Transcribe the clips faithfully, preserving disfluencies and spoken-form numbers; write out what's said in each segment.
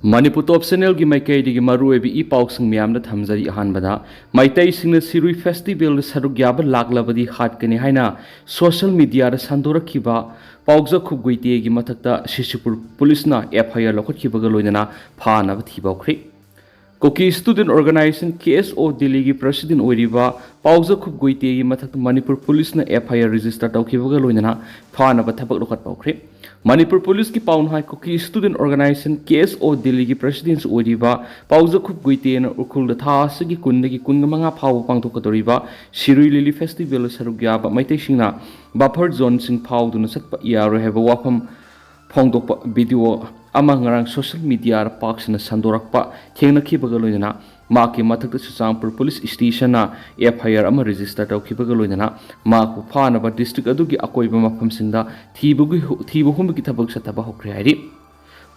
ꯃꯅꯤꯄꯨꯔ ꯇꯣꯞ ꯆꯦꯅꯦꯜꯒꯤ ꯃꯥꯏꯀꯩꯗꯒꯤ ꯃꯔꯨꯑꯣꯏꯕ ꯏ ꯄꯥꯎꯁꯤꯡ ꯃꯌꯥꯝꯗ ꯊꯝꯖꯔꯤ꯫ ꯑꯍꯥꯟꯕꯗ, ꯃꯩꯇꯩꯁꯤꯡꯅ ꯁꯤꯔꯨꯏ ꯐꯦꯁꯇꯤꯚꯦꯜꯗ ꯁꯔꯨꯛ ꯌꯥꯕ ꯂꯥꯛꯂꯕꯗꯤ ꯍꯥꯠꯀꯅꯤ ꯍꯥꯏꯅ ꯁꯣꯁꯤꯌꯦꯜ ꯃꯤꯗꯤꯌꯥꯗ ꯁꯟꯗꯣꯔꯛꯈꯤꯕ ꯄꯥꯎꯖꯈꯨꯞ ꯒꯨꯏꯇꯦꯒꯤ ꯃꯊꯛꯇ ꯁꯤꯁꯤꯄꯨꯔ ꯄꯨꯂꯤꯁꯅ ꯑꯦꯐ ꯑꯥꯏ ꯑꯥꯔ ꯂꯧꯈꯠꯈꯤꯕꯒ ꯂꯣꯏꯅꯅ ꯐꯥꯅꯕ ꯊꯤꯕ ꯍꯧꯈ꯭ꯔꯦ꯫ ꯀꯨꯀꯤ ꯁ꯭ꯇꯨꯗꯦꯟꯠ ꯑꯣꯔꯒꯅꯥꯏꯖꯦꯁꯟ, ꯀꯦ ꯑꯦꯁ ꯑꯣ, ꯗꯤꯜꯂꯤꯒꯤ ꯄ꯭ꯔꯁꯤꯗꯦꯟꯠ ꯑꯣꯏꯔꯤꯕ ꯄꯥꯎꯖꯈꯨꯞ ꯒꯨꯏꯇꯦꯒꯤ ꯃꯊꯛꯇ ꯃꯅꯤꯄꯨꯔ ꯄꯨꯂꯤꯁꯅ ꯑꯦꯐ ꯑꯥꯏ ꯑꯥꯔ ꯔꯦꯖꯤꯁꯇꯔ ꯇꯧꯈꯤꯕꯒ ꯂꯣꯏꯅꯅ ꯐꯥꯅꯕ ꯊꯕꯛ ꯂꯧꯈꯠꯄ ꯍꯧꯈ꯭ꯔꯦ꯫ ꯃꯅꯤꯄꯨꯔ ꯄꯨꯂꯤꯁꯀꯤ ꯄꯥꯎꯅ ꯍꯥꯏ, ꯀꯨꯀꯤ ꯁ꯭ꯇꯨꯗꯦꯟꯠ ꯑꯣꯔꯒꯅꯥꯏꯖꯦꯁꯟ, ꯀꯦ ꯑꯦꯁ ꯑꯣ, ꯗꯤꯜꯂꯤꯒꯤ ꯄ꯭ꯔꯁꯤꯗꯦꯟꯠꯁꯨ ꯑꯣꯏꯔꯤꯕ ꯄꯥꯎꯖꯈꯨꯞ ꯒꯨꯏꯇꯦꯅ ꯎꯈ꯭ꯔꯨꯜꯗ ꯊꯥ ꯑꯁꯤꯒꯤ ꯀꯨꯟꯗꯒꯤ ꯀꯨꯟꯃꯉꯥ ꯐꯥꯎꯕ ꯄꯥꯡꯊꯣꯛꯀꯗꯧꯔꯤꯕ ꯁꯤꯔꯨꯏ ꯂꯤꯂꯤ ꯐꯦꯁꯇꯤꯚꯦꯜꯗ ꯁꯔꯨꯛ ꯌꯥꯕ ꯃꯩꯇꯩꯁꯤꯡꯅ ꯕꯐꯔ ꯖꯣꯟꯁꯤꯡ ꯐꯥꯎꯗꯨꯅ ꯆꯠꯄ ꯌꯥꯔꯣꯏ ꯍꯥꯏꯕ ꯋꯥꯐꯝ ꯐꯣꯡꯗꯣꯛꯄ ꯚꯤꯗꯤꯑꯣ ꯑꯃ ꯉꯔꯥꯡ ꯁꯣꯁꯤꯌꯦꯜ ꯃꯤꯗꯤꯌꯥꯗ ꯄꯥꯛ ꯁꯟꯅ ꯁꯟꯗꯣꯔꯛꯄ ꯊꯦꯡꯅꯈꯤꯕꯒ ꯂꯣꯏꯅꯅ ꯃꯍꯥꯛꯀꯤ ꯃꯊꯛꯇ ꯆꯨꯔꯆꯥꯟꯄꯨꯔ ꯄꯨꯂꯤꯁ ꯁ꯭ꯇꯦꯁꯟꯅ ꯑꯦꯐ ꯑꯥꯏ ꯑꯥꯔ ꯑꯃ ꯔꯦꯖꯤꯁꯇꯔ ꯇꯧꯈꯤꯕꯒ ꯂꯣꯏꯅꯅ ꯃꯍꯥꯛꯄꯨ ꯐꯥꯅꯕ ꯗꯤꯁꯇ꯭ꯔꯤꯛ ꯑꯗꯨꯒꯤ ꯑꯀꯣꯏꯕ ꯃꯐꯝꯁꯤꯡꯗ ꯊꯤꯕꯒꯤ ꯍꯨ-, ꯊꯤꯕ ꯍꯨꯝꯕꯒꯤ ꯊꯕꯛ ꯆꯠꯊꯕ ꯍꯧꯈ꯭ꯔꯦ ꯍꯥꯏꯔꯤ꯫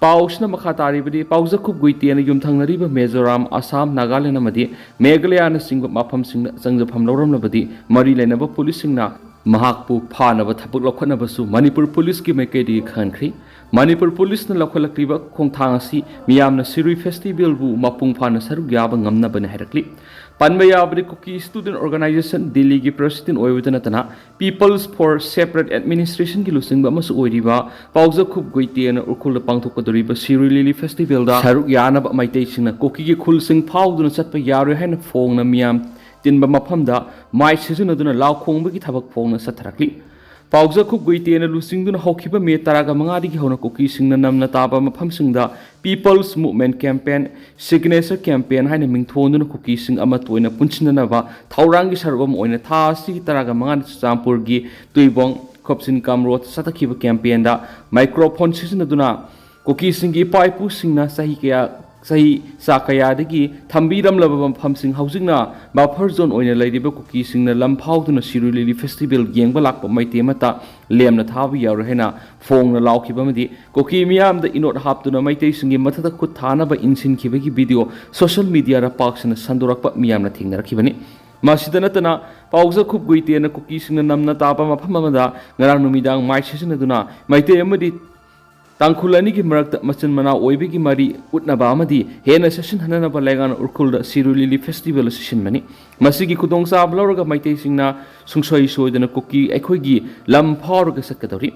ꯄꯥꯎꯁꯤꯅ ꯃꯈꯥ ꯇꯥꯔꯤꯕꯗꯤ, ꯄꯥꯎꯖꯈꯨꯞ ꯒꯨꯏꯇꯦꯅ ꯌꯨꯝꯊꯪꯅꯔꯤꯕ ꯃꯤꯖꯣꯔꯥꯝ, ꯑꯁꯥꯝ, ꯅꯥꯒꯥꯂꯦꯟ ꯑꯃꯗꯤ ꯃꯦꯘꯥꯂꯌꯥꯅꯆꯤꯡꯕ ꯃꯐꯝꯁꯤꯡꯗ ꯆꯪꯖꯐꯝ ꯂꯧꯔꯝꯂꯕꯗꯤ ꯃꯔꯤ ꯂꯩꯅꯕ ꯄꯨꯂꯤꯁꯁꯤꯡꯅ ꯃꯍꯥꯛꯄꯨ ꯐꯥꯅꯕ ꯊꯕꯛ ꯂꯧꯈꯠꯅꯕꯁꯨ ꯃꯅꯤꯄꯨꯔ ꯄꯨꯂꯤꯁꯀꯤ ꯃꯥꯏꯀꯩꯗꯒꯤ ꯈꯪꯍꯟꯈ꯭ꯔꯤ꯫ ꯃꯅꯤꯄꯨꯔ ꯄꯨꯂꯤꯁꯅ ꯂꯧꯈꯠꯂꯛꯂꯤꯕ ꯈꯣꯡꯊꯥꯡ ꯑꯁꯤ ꯃꯤꯌꯥꯝꯅ ꯁꯤꯔꯨꯏ ꯐꯦꯁꯇꯤꯚꯦꯜꯕꯨ ꯃꯄꯨꯡ ꯐꯥꯅ ꯁꯔꯨꯛ ꯌꯥꯕ ꯉꯝꯅꯕꯅꯤ ꯍꯥꯏꯔꯛꯂꯤ꯫ ꯄꯟꯕ ꯌꯥꯕꯗꯤ, ꯀꯨꯀꯤ ꯁ꯭ꯇꯨꯗꯦꯟꯠ ꯑꯣꯔꯒꯅꯥꯏꯖꯦꯁꯟ ꯗꯤꯜꯂꯤꯒꯤ ꯄ꯭ꯔꯁꯤꯗꯦꯟꯠ ꯑꯣꯏꯕꯇ ꯅꯠꯇꯅ People's for Separate Administration ꯒꯤ ꯂꯨꯆꯤꯡꯕ ꯑꯃꯁꯨ ꯑꯣꯏꯔꯤꯕ ꯄꯥꯎꯖꯈꯨꯞ ꯒꯨꯏꯇꯦꯅ ꯎꯈ꯭ꯔꯨꯜꯗ ꯄꯥꯡꯊꯣꯛꯀꯗꯧꯔꯤꯕ ꯁꯤꯔꯨꯏ ꯂꯤꯂꯤ ꯐꯦꯁꯇꯤꯚꯦꯜꯗ ꯁꯔꯨꯛ ꯌꯥꯅꯕ ꯃꯩꯇꯩꯁꯤꯡꯅ ꯀꯨꯀꯤꯒꯤ ꯈꯨꯜꯁꯤꯡ ꯐꯥꯎꯗꯨꯅ ꯆꯠꯄ ꯌꯥꯔꯣꯏ ꯍꯥꯏꯅ ꯐꯣꯡꯅ ꯃꯤꯌꯥꯝ ꯇꯤꯟꯕ ꯃꯐꯝꯗ ꯃꯥꯏꯛ ꯁꯤꯖꯤꯟꯅꯗꯨꯅ ꯂꯥꯎ ꯈꯣꯡꯕꯒꯤ ꯊꯕꯛ ꯐꯣꯡꯅ ꯆꯠꯊꯔꯛꯂꯤ꯫ ꯄꯥꯎꯖꯈꯨꯞ ꯒꯨꯏꯇꯦꯅ ꯂꯨꯆꯤꯡꯗꯨꯅ ꯍꯧꯈꯤꯕ ꯃꯦ ꯇꯔꯥꯒ ꯃꯉꯥꯗꯒꯤ ꯍꯧꯅ ꯀꯨꯀꯤꯁꯤꯡꯅ ꯅꯝꯅ ꯇꯥꯕ ꯃꯐꯝꯁꯤꯡꯗ People's Movement Campaign, Signature Campaign ꯍꯥꯏꯅ ꯃꯤꯡꯊꯣꯟꯗꯨꯅ ꯀꯨꯀꯤꯁꯤꯡ ꯑꯃꯠꯇ ꯑꯣꯏꯅ ꯄꯨꯟꯁꯤꯟꯅꯅꯕ ꯊꯧꯔꯥꯡꯒꯤ ꯁꯔꯨꯛ ꯑꯃ ꯑꯣꯏꯅ ꯊꯥ ꯑꯁꯤꯒꯤ ꯇꯔꯥꯒ ꯃꯉꯥꯗ ꯆꯨꯔꯆꯥꯟꯄꯨꯔꯒꯤ ꯇꯨꯏꯕꯣꯡ ꯈꯣꯞꯁꯤꯟ ꯀꯥꯝꯔꯣꯗ ꯆꯠꯊꯈꯤꯕ campaign ꯗ microphone ꯁꯤꯖꯤꯟꯅꯗꯨꯅ ꯀꯨꯀꯤꯁꯤꯡꯒꯤ ꯏꯄꯥ ꯏꯄꯨꯁꯤꯡꯅ ꯆꯍꯤ ꯀꯌꯥ, ꯆꯍꯤ ꯆꯥ ꯀꯌꯥꯗꯒꯤ ꯊꯝꯕꯤꯔꯝꯂꯕ ꯃꯐꯝꯁꯤꯡ ꯍꯧꯖꯤꯛꯅ buffer zone ꯑꯣꯏꯅ ꯂꯩꯔꯤꯕ ꯀꯨꯀꯤꯁꯤꯡꯅ ꯂꯝ ꯐꯥꯎꯗꯨꯅ ꯁꯤꯔꯨꯏ ꯂꯤꯂꯤ ꯐꯦꯁꯇꯤꯚꯦꯜ ꯌꯦꯡꯕ ꯂꯥꯛꯄ ꯃꯩꯇꯩ ꯑꯃꯠꯇ ꯂꯦꯝꯅ ꯊꯥꯕ ꯌꯥꯔꯣꯏ ꯍꯥꯏꯅ ꯐꯣꯡꯅ ꯂꯥꯎꯈꯤꯕ ꯑꯃꯗꯤ ꯀꯨꯀꯤ ꯃꯤꯌꯥꯝꯗ ꯏꯅꯣꯠ ꯍꯥꯞꯇꯨꯅ ꯃꯩꯇꯩꯁꯤꯡꯒꯤ ꯃꯊꯛꯇ ꯈꯨꯠ ꯊꯥꯅꯕ ꯏꯟꯁꯤꯟꯈꯤꯕꯒꯤ ꯚꯤꯗꯤꯑꯣ ꯁꯣꯁꯤꯌꯦꯜ ꯃꯤꯗꯤꯌꯥꯗ ꯄꯥꯛ ꯁꯟꯅ ꯁꯟꯗꯣꯔꯛꯄ ꯃꯤꯌꯥꯝꯅ ꯊꯦꯡꯅꯔꯛꯈꯤꯕꯅꯤ꯫ ꯃꯁꯤꯗ ꯅꯠꯇꯅ ꯄꯥꯎꯖꯈꯨꯞ ꯒꯨꯏꯇꯦꯅ ꯀꯨꯀꯤꯁꯤꯡꯅ ꯅꯝꯅ ꯇꯥꯕ ꯃꯐꯝ ꯑꯃꯗ ꯉꯔꯥꯡ ꯅꯨꯃꯤꯗꯥꯡ ꯃꯥꯏꯛ ꯁꯤꯖꯤꯟꯅꯗꯨꯅ ꯃꯩꯇꯩ ꯑꯃꯗꯤ ꯇꯥꯡꯈꯨꯜ ꯑꯅꯤꯒꯤ ꯃꯔꯛꯇ ꯃꯆꯤꯟ ꯃꯅꯥꯎ ꯑꯣꯏꯕꯒꯤ ꯃꯔꯤ ꯎꯠꯅꯕ ꯑꯃꯗꯤ ꯍꯦꯟꯅ ꯆꯦꯠꯁꯤꯟꯍꯟꯅꯅꯕ ꯂꯩꯉꯥꯛꯅ ꯎꯈ꯭ꯔꯨꯜꯗ ꯁꯤꯔꯣꯏ ꯂꯤꯂꯤ ꯐꯦꯁꯇꯤꯚꯦꯜ ꯑꯁꯤ ꯁꯤꯟꯕꯅꯤ꯫ ꯃꯁꯤꯒꯤ ꯈꯨꯗꯣꯡꯆꯥꯕ ꯂꯧꯔꯒ ꯃꯩꯇꯩꯁꯤꯡꯅ ꯁꯨꯡꯁꯣꯏ ꯁꯣꯏꯗꯅ ꯀꯨꯀꯤ ꯑꯩꯈꯣꯏꯒꯤ ꯂꯝ ꯐꯥꯎꯔꯒ ꯆꯠꯀꯗꯧꯔꯤ꯫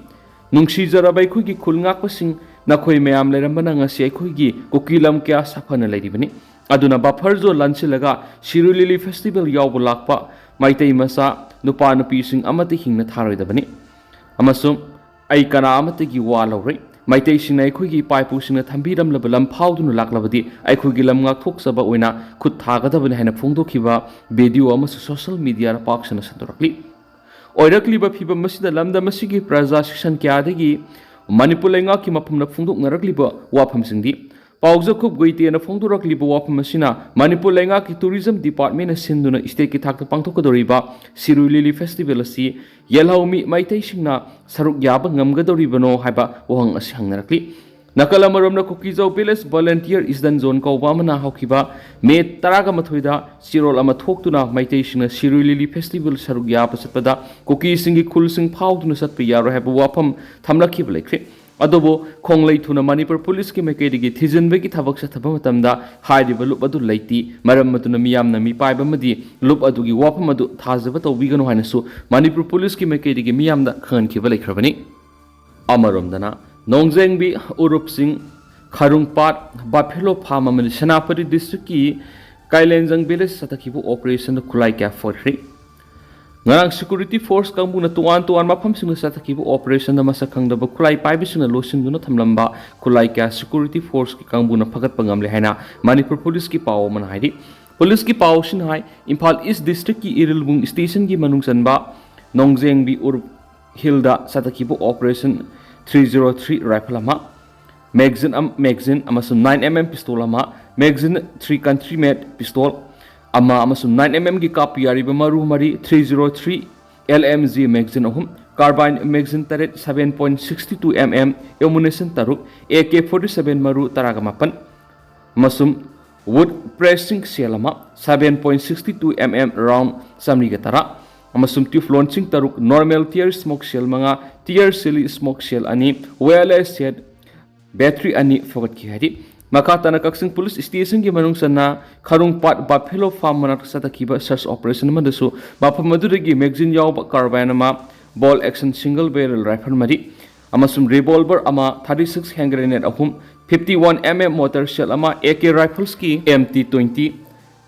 ꯅꯨꯡꯁꯤꯖꯔꯕ ꯑꯩꯈꯣꯏꯒꯤ ꯈꯨꯜ ꯉꯥꯛꯄꯁꯤꯡ, ꯅꯈꯣꯏ ꯃꯌꯥꯝ ꯂꯩꯔꯝꯕꯅ ꯉꯁꯤ ꯑꯩꯈꯣꯏꯒꯤ ꯀꯨꯀꯤ ꯂꯝ ꯀꯌꯥ ꯁꯥꯐꯅ ꯂꯩꯔꯤꯕꯅꯤ꯫ ꯑꯗꯨꯅ ꯕꯐꯔ ꯖꯣꯟ ꯂꯥꯟꯁꯤꯜꯂꯒ ꯁꯤꯔꯣꯏ ꯂꯤꯂꯤ ꯐꯦꯁꯇꯤꯚꯦꯜ ꯌꯥꯎꯕ ꯂꯥꯛꯄ ꯃꯩꯇꯩ ꯃꯆꯥ, ꯅꯨꯄꯥ ꯅꯨꯄꯤꯁꯤꯡ ꯑꯃꯠꯇ ꯍꯤꯡꯅ ꯊꯥꯔꯣꯏꯗꯕꯅꯤ꯫ ꯑꯃꯁꯨꯡ ꯑꯩ ꯀꯅꯥ ꯑꯃꯠꯇꯒꯤ ꯋꯥ ꯂꯧꯔꯣꯏ꯫ ꯃꯩꯇꯩꯁꯤꯡꯅ ꯑꯩꯈꯣꯏꯒꯤ ꯏꯄꯥ ꯏꯄꯨꯁꯤꯡꯅ ꯊꯝꯕꯤꯔꯝꯂꯕ ꯂꯝ ꯐꯥꯎꯗꯨꯅ ꯂꯥꯛꯂꯕꯗꯤ ꯑꯩꯈꯣꯏꯒꯤ ꯂꯝ ꯉꯥꯛꯊꯣꯛꯆꯕ ꯑꯣꯏꯅ ꯈꯨꯠ ꯊꯥꯒꯗꯕꯅꯤ ꯍꯥꯏꯅ ꯐꯣꯡꯗꯣꯛꯈꯤꯕ ꯚꯤꯗꯤꯑꯣ ꯑꯃꯁꯨ ꯁꯣꯁꯤꯌꯦꯜ ꯃꯤꯗꯤꯌꯥꯗ ꯄꯥꯛ ꯁꯟꯅ ꯁꯟꯗꯣꯔꯛꯂꯤ꯫ ꯑꯣꯏꯔꯛꯂꯤꯕ ꯐꯤꯚꯝ ꯑꯁꯤꯗ ꯂꯝꯗꯝ ꯑꯁꯤꯒꯤ ꯄ꯭ꯔꯖꯥ ꯁꯦꯛꯁꯟ ꯀꯌꯥꯗꯒꯤ ꯃꯅꯤꯄꯨꯔ ꯂꯩꯉꯥꯛꯀꯤ ꯃꯐꯝꯗ ꯐꯣꯡꯗꯣꯛꯅꯔꯛꯂꯤꯕ ꯋꯥꯐꯝꯁꯤꯡꯗꯤ, ꯄꯥꯎꯖꯈꯨꯞ ꯒꯨꯏꯇꯦꯅ ꯐꯣꯡꯗꯣꯔꯛꯂꯤꯕ ꯋꯥꯐꯝ ꯑꯁꯤꯅ ꯃꯅꯤꯄꯨꯔ ꯂꯩꯉꯥꯛꯀꯤ ꯇꯨꯔꯤꯖꯝ ꯗꯤꯄꯥꯔꯠꯃꯦꯟꯅ ꯁꯤꯟꯗꯨꯅ ꯁ꯭ꯇꯦꯠꯀꯤ ꯊꯥꯛꯇ ꯄꯥꯡꯊꯣꯛꯀꯗꯧꯔꯤꯕ ꯁꯤꯔꯨꯏ ꯂꯤꯂꯤ ꯐꯦꯁꯇꯤꯚꯦꯜ ꯑꯁꯤ ꯌꯦꯜꯍꯧꯃꯤ ꯃꯩꯇꯩꯁꯤꯡꯅ ꯁꯔꯨꯛ ꯌꯥꯕ ꯉꯝꯒꯗꯧꯔꯤꯕꯅꯣ ꯍꯥꯏꯕ ꯋꯥꯍꯪ ꯑꯁꯤ ꯍꯪꯅꯔꯛꯂꯤ꯫ ꯅꯥꯀꯜ ꯑꯃꯔꯣꯝꯗ ꯀꯨꯀꯤꯖꯧ ꯚꯤꯂꯦꯖ ꯚꯣꯂꯟꯇꯤꯌꯔ ꯏꯁꯗꯟ ꯖꯣꯟ ꯀꯧꯕ ꯑꯃꯅ ꯍꯧꯈꯤꯕ ꯃꯦ ꯇꯔꯥꯒ ꯃꯥꯊꯣꯏꯗ ꯆꯦꯔꯣꯜ ꯑꯃ ꯊꯣꯛꯇꯨꯅ ꯃꯩꯇꯩꯁꯤꯡꯅ ꯁꯤꯔꯨꯏ ꯂꯤꯂꯤ ꯐꯦꯁꯇꯤꯚꯦꯜ ꯁꯔꯨꯛ ꯌꯥꯕ ꯆꯠꯄꯗ ꯀꯨꯀꯤꯁꯤꯡꯒꯤ ꯈꯨꯜꯁꯤꯡ ꯐꯥꯎꯗꯨꯅ ꯆꯠꯄ ꯌꯥꯔꯣꯏ ꯍꯥꯏꯕ ꯋꯥꯐꯝ ꯊꯝꯂꯛꯈꯤꯕ ꯂꯩꯈ꯭ꯔꯦ꯫ ꯑꯗꯨꯕꯨ ꯈꯣꯡꯂꯩ ꯊꯨꯅ ꯃꯅꯤꯄꯨꯔ ꯄꯨꯂꯤꯁꯀꯤ ꯃꯥꯏꯀꯩꯗꯒꯤ ꯊꯤꯖꯤꯟꯕꯒꯤ ꯊꯕꯛ ꯆꯠꯊꯕ ꯃꯇꯝꯗ ꯍꯥꯏꯔꯤꯕ ꯂꯨꯞ ꯑꯗꯨ ꯂꯩꯇꯦ꯫ ꯃꯔꯝ ꯑꯗꯨꯅ ꯃꯤꯌꯥꯝꯅ ꯃꯤꯄꯥꯏꯕ ꯑꯃꯗꯤ ꯂꯨꯞ ꯑꯗꯨꯒꯤ ꯋꯥꯐꯝ ꯑꯗꯨ ꯊꯥꯖꯕ ꯇꯧꯕꯤꯒꯅꯨ ꯍꯥꯏꯅꯁꯨ ꯃꯅꯤꯄꯨꯔ ꯄꯨꯂꯤꯁꯀꯤ ꯃꯥꯏꯀꯩꯗꯒꯤ ꯃꯤꯌꯥꯝꯗ ꯈꯪꯍꯟꯈꯤꯕ ꯂꯩꯈ꯭ꯔꯕꯅꯤ꯫ ꯑꯃꯔꯣꯝꯗꯅ ꯅꯣꯡꯖꯦꯡꯕꯤ, ꯎꯔꯨꯞꯁꯤꯡ, ꯈꯥꯔꯨꯡꯄꯥꯠ, ꯕꯥꯐꯦꯂꯣ ꯐꯥꯝ ꯑꯃꯗꯤ ꯁꯦꯅꯥꯄꯇꯤ ꯗꯤꯁꯇ꯭ꯔꯤꯛꯀꯤ ꯀꯥꯏꯂꯦꯟꯖꯪ ꯚꯤꯂꯦꯖ ꯆꯠꯊꯈꯤꯕ ꯑꯣꯄꯔꯦꯁꯟꯗ ꯈꯨꯠꯂꯥꯏ ꯀꯌꯥ ꯐꯣꯏꯈ꯭ꯔꯦ꯫ ꯉꯔꯥꯡ ꯁꯦꯀ꯭ꯌꯨꯔꯤꯇꯤ ꯐꯣꯔꯁ ꯀꯥꯡꯕꯨꯅ ꯇꯣꯉꯥꯟ ꯇꯣꯉꯥꯟꯕ ꯃꯐꯝꯁꯤꯡꯗ ꯆꯠꯊꯈꯤꯕ ꯑꯣꯄꯔꯦꯁꯟꯗ ꯃꯁꯛ ꯈꯪꯗꯕ ꯈꯨꯠꯂꯥꯏ ꯄꯥꯏꯕꯁꯤꯡꯅ ꯂꯣꯠꯁꯤꯟꯗꯨꯅ ꯊꯝꯂꯝꯕ ꯈꯨꯠꯂꯥꯏ ꯀꯌꯥ ꯁꯦꯀ꯭ꯌꯨꯔꯤꯇꯤ ꯐꯣꯔꯁꯀꯤ ꯀꯥꯡꯕꯨꯅ ꯐꯒꯠꯄ ꯉꯝꯂꯦ ꯍꯥꯏꯅ ꯃꯅꯤꯄꯨꯔ ꯄꯨꯂꯤꯁꯀꯤ ꯄꯥꯎ ꯑꯃꯅ ꯍꯥꯏꯔꯤ꯫ ꯄꯨꯂꯤꯁꯀꯤ ꯄꯥꯎꯁꯤꯅ ꯍꯥꯏ, ꯏꯝꯐꯥꯜ ꯏꯁ ꯗꯤꯁꯇ꯭ꯔꯤꯛꯀꯤ ꯏꯔꯤꯜꯕꯨꯡ ꯁ꯭ꯇꯦꯁꯟꯒꯤ ꯃꯅꯨꯡ ꯆꯟꯕ ꯅꯣꯡꯖꯦꯡꯕꯤ ꯎꯔꯨꯞ ꯍꯤꯜꯗ ꯆꯠꯊꯈꯤꯕ operation three zero three rifle ꯑꯃ, ꯃꯦꯒꯖꯤꯟ ꯑꯝ-, ꯃꯦꯒꯖꯤꯟ ꯑꯃꯁꯨꯡ ꯅꯥꯏꯟ ꯑꯦꯝ ꯑꯦꯝ ꯄꯤꯁꯇꯣꯜ ꯑꯃ, magazine three country made pistol ꯑꯃ ꯑꯃꯁꯨꯡ ꯅꯥꯏꯟ ꯑꯦꯝ ꯑꯦꯝꯒꯤ ꯀꯥꯞꯄ ꯌꯥꯔꯤꯕ ꯃꯔꯨ ꯃꯔꯤ, three zero three L M G magazine ꯑꯍꯨꯝ, ꯀꯥꯔꯕꯥꯏꯟ ꯃꯦꯒꯖꯤꯟ ꯇꯔꯦꯠ, seven point sixty two M M ammunition ꯇꯔꯨꯛ, ꯑꯦ ꯀꯦ ꯐꯣꯔꯇꯤ ꯁꯚꯦꯟ ꯃꯔꯨ ꯇꯔꯥꯒ ꯃꯥꯄꯟ, ꯑꯃꯁꯨꯡ ꯋꯨꯗ ꯄ꯭ꯔꯦꯁꯤꯡ ꯁꯦꯜ ꯑꯃ, seven point sixty two M M round ꯆꯥꯃꯔꯤꯒ ꯇꯔꯥ, ꯑꯃꯁꯨꯡ ꯇ꯭ꯌꯨꯕ ꯂꯣꯟꯆꯤꯡ ꯇꯔꯨꯛ, ꯅꯣꯔꯃꯦꯜ ꯇꯤꯌꯔ ꯁ꯭ꯃꯣꯛ ꯁꯦꯜ ꯃꯉꯥ, ꯇꯤꯌꯔ ꯁꯤꯂꯤ ꯁ꯭ꯃꯣꯛ ꯁꯦꯜ ꯑꯅꯤ, ꯋꯦꯌꯔꯂꯦꯁ ꯁꯦꯠ ꯕꯦꯇ꯭ꯔꯤ ꯑꯅꯤ ꯐꯒꯠꯈꯤ ꯍꯥꯏꯔꯤ꯫ ꯃꯈꯥ ꯇꯥꯅ ꯀꯛꯆꯤꯡ ꯄꯨꯂꯤꯁ ꯁ꯭ꯇꯦꯁꯟꯒꯤ ꯃꯅꯨꯡ ꯆꯟꯅ ꯈꯥꯔꯨꯡꯄꯥꯠ ꯕꯐꯦꯂꯣ ꯐꯥꯔꯝ ꯃꯅꯥꯛꯇ ꯆꯠꯊꯈꯤꯕ ꯁꯔꯆ ꯑꯣꯄꯔꯦꯁꯟ ꯑꯃꯗꯁꯨ ꯃꯐꯝ ꯑꯗꯨꯗꯒꯤ ꯃꯦꯒꯖꯤꯟ ꯌꯥꯎꯕ ꯀꯥꯔꯕꯥꯏꯟ ꯑꯃ, bolt action single barrel rifle ꯃꯔꯤ ꯑꯃꯁꯨꯡ ꯔꯤꯚꯣꯜꯚꯔ ꯑꯃ, ꯊꯥꯔꯇꯤ ꯁꯤꯛꯁ ꯍꯦꯟ ꯒ꯭ꯔꯦꯅꯦꯗ ꯑꯍꯨꯝ, fifty one M M mortar shell ꯑꯃ, ꯑꯦ ꯀꯦ ꯔꯥꯏꯐꯜꯁꯀꯤ M T twenty,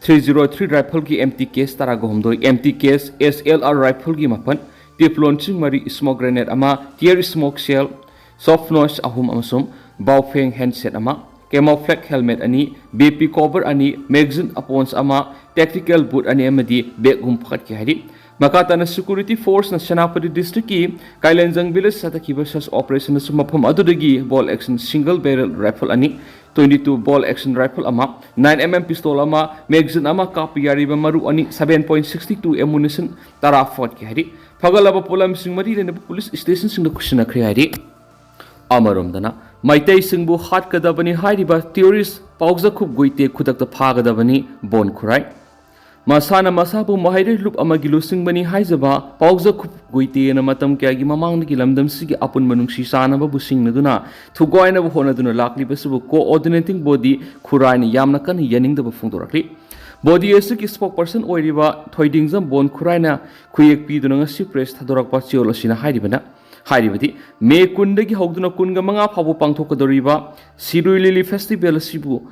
three zero three ꯔꯥꯏꯐꯜꯒꯤ ꯑꯦꯝ ꯇꯤ ꯀꯦꯁ ꯇꯔꯥꯒ ꯍꯨꯝꯗꯣꯏ, M T case S L R ꯔꯥꯏꯐꯜꯒꯤ ꯃꯥꯄꯟ, ꯇꯦꯐ꯭ꯂꯣꯟꯁꯤꯡ ꯃꯔꯤ, ꯁ꯭ꯃꯣꯛ ꯒ꯭ꯔꯦꯅꯦꯗ ꯑꯃ, tear smoke shell, soft noise ꯑꯍꯨꯝ ꯑꯃꯁꯨꯡ ꯕꯥꯎꯐꯦꯡ ꯍꯦꯟꯗꯁꯦꯠ ꯑꯃ, ꯀꯦꯃꯣꯐ꯭ꯂꯦꯛ ꯍꯦꯜꯃꯦꯠ ꯑꯅꯤ, ꯕꯤ ꯄꯤ ꯀꯣꯚꯔ ꯑꯅꯤ, ꯃꯦꯒꯖꯤꯟ ꯑꯄꯣꯟꯁ ꯑꯃ, ꯇꯦꯛꯇꯤꯀꯦꯜ ꯕꯨꯠ ꯑꯅꯤ ꯑꯃꯗꯤ ꯕꯦꯒ ꯑꯍꯨꯝ ꯐꯒꯠꯈꯤ ꯍꯥꯏꯔꯤ꯫ ꯃꯈꯥ ꯇꯥꯅ ꯁꯦꯀ꯭ꯌꯨꯔꯤꯇꯤ ꯐꯣꯔꯁꯅ ꯁꯦꯅꯥꯄꯇꯤ ꯗꯤꯁꯇ꯭ꯔꯤꯛꯀꯤ ꯀꯥꯏꯂꯦꯟꯖꯪ ꯚꯤꯂꯦꯖ ꯆꯠꯊꯈꯤꯕ ꯁꯔꯆ ꯑꯣꯄꯔꯦꯁꯟꯗꯁꯨ ꯃꯐꯝ ꯑꯗꯨꯗꯒꯤ ꯕꯣꯜ ꯑꯦꯛꯁꯟ ꯁꯤꯡꯒꯜ ꯕꯦꯔꯦꯜ ꯔꯥꯏꯐꯜ ꯑꯅꯤ, ꯇ꯭ꯋꯦꯟꯇꯤ ꯇꯨ ꯕꯣꯜ ꯑꯦꯛꯁꯟ ꯔꯥꯏꯐꯜ ꯑꯃ, ꯅꯥꯏꯟ ꯑꯦꯝ ꯑꯦꯝ ꯄꯤꯁꯇꯣꯜ ꯑꯃ, ꯃꯦꯒꯖꯤꯟ ꯑꯃ ꯀꯥꯞꯄ ꯌꯥꯔꯤꯕ ꯃꯔꯨ ꯑꯅꯤ, ꯁꯚꯦꯟ ꯄꯣꯏꯟ ꯁꯤꯛꯁꯇꯤ ꯇꯨ ꯑꯦꯃꯨꯅꯤꯁꯟ ꯇꯔꯥ ꯐꯒꯠꯈꯤ ꯍꯥꯏꯔꯤ꯫ ꯐꯒꯠꯂꯕ ꯄꯣꯠꯂꯝꯁꯤꯡ ꯃꯔꯤ ꯂꯩꯅꯕ ꯄꯨꯂꯤꯁ ꯁ꯭ꯇꯦꯁꯟꯁꯤꯡꯗ ꯈꯨꯠꯁꯤꯟꯅꯈ꯭ꯔꯦ ꯍꯥꯏꯔꯤ꯫ ꯑꯃꯔꯣꯝꯗꯅ, ꯃꯩꯇꯩꯁꯤꯡꯕꯨ ꯍꯥꯠꯀꯗꯕꯅꯤ ꯍꯥꯏꯔꯤꯕ ꯇꯤꯌꯣꯔꯤꯁ ꯄꯥꯎꯖꯈꯨꯞ ꯒꯨꯏꯇꯦ ꯈꯨꯗꯛꯇ ꯐꯥꯒꯗꯕꯅꯤ, ꯕꯣꯟ ꯈꯨꯔꯥꯏ꯫ ꯃꯁꯥꯅ ꯃꯁꯥꯕꯨ ꯃꯍꯩꯔꯣꯏ ꯂꯨꯞ ꯑꯃꯒꯤ ꯂꯨꯆꯤꯡꯕꯅꯤ ꯍꯥꯏꯖꯕ ꯄꯥꯎꯖꯈꯨꯞ ꯒꯨꯏꯇꯦꯅ ꯃꯇꯝ ꯀꯌꯥꯒꯤ ꯃꯃꯥꯡꯗꯒꯤ ꯂꯝꯗꯝꯁꯤꯒꯤ ꯑꯄꯨꯟꯕ ꯅꯨꯡꯁꯤ ꯆꯥꯟꯅꯕꯕꯨ ꯁꯤꯡꯅꯗꯨꯅ ꯊꯨꯒꯥꯏꯅꯕ ꯍꯣꯠꯅꯗꯨꯅ ꯂꯥꯛꯂꯤꯕꯁꯤꯕꯨ ꯀꯣꯑꯣꯔꯗꯤꯅꯦꯇꯤꯡ ꯕꯣꯗꯤ ꯈꯨꯔꯥꯏꯅ ꯌꯥꯝꯅ ꯀꯟꯅ ꯌꯥꯅꯤꯡꯗꯕ ꯐꯣꯡꯗꯣꯔꯛꯂꯤ꯫ ꯕꯣꯗꯤ ꯑꯁꯤꯒꯤ ꯁ꯭ꯄꯣꯛꯄꯔꯁꯟ ꯑꯣꯏꯔꯤꯕ ꯊꯣꯏꯗꯤꯡꯖꯝ ꯕꯣꯟ ꯈꯨꯔꯥꯏꯅ ꯈꯨꯌꯦꯛ ꯄꯤꯗꯨꯅ ꯉꯁꯤ ꯄ꯭ꯔꯦꯁ ꯊꯥꯗꯣꯔꯛꯄ ꯆꯌꯣꯜ ꯑꯁꯤꯅ ꯍꯥꯏꯔꯤꯕꯅ, ꯍꯥꯏꯔꯤꯕꯗꯤ ꯃꯦ ꯀꯨꯟꯗꯒꯤ ꯍꯧꯗꯨꯅ ꯀꯨꯟꯒ ꯃꯉꯥ ꯐꯥꯎꯕ ꯄꯥꯡꯊꯣꯛꯀꯗꯧꯔꯤꯕ ꯁꯤꯔꯨꯏ ꯂꯤꯂꯤ ꯐꯦꯁꯇꯤꯚꯦꯜ ꯑꯁꯤꯕꯨ